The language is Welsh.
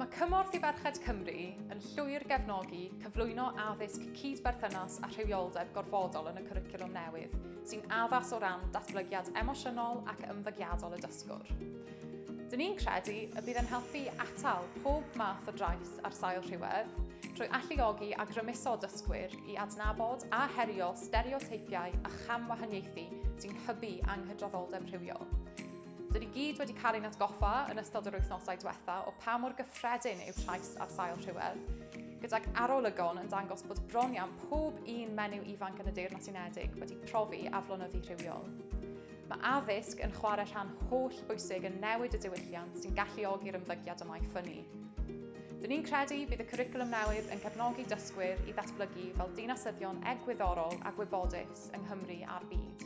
Mae Cymorth i Ferched Cymru yn llwyr gefnogi cyflwyno addysg cyd-berthynas a rhywioldeb gorfodol yn y cwricwlwm newydd, sy'n addas o ran datblygiad emosiynol ac ymddygiadol y dysgwr. Dyn ni'n credu y bydd yn helpu i atal pob math o drais ar sail rhywedd, trwy alluogi a grymuso dysgwyr i adnabod a herio stereoteipiau a chamwahaniaethu sy'n hybu anghydraddoldeb rhywiol. Dyn ni gyd wedi cael ein atgoffa yn ystod yr wythnosau diwetha o pa mor gyffredin yw trais ar sail rhywedd, gydag arolygon yn dangos bod bron iawn pob un menyw ifanc yn y Deyrnas Unedig wedi profi aflonyddu rhywiol. Mae addysg yn chwarae rhan holl bwysig yn newid y diwylliant sy'n galluogi'r ymddygiad yma i ffynnu. Dyn ni'n credu bydd y cwricwlwm newydd yn cefnogi dysgwyr i ddatblygu fel dinasyddion egwyddorol a gwybodus yng Nghymru a'r byd.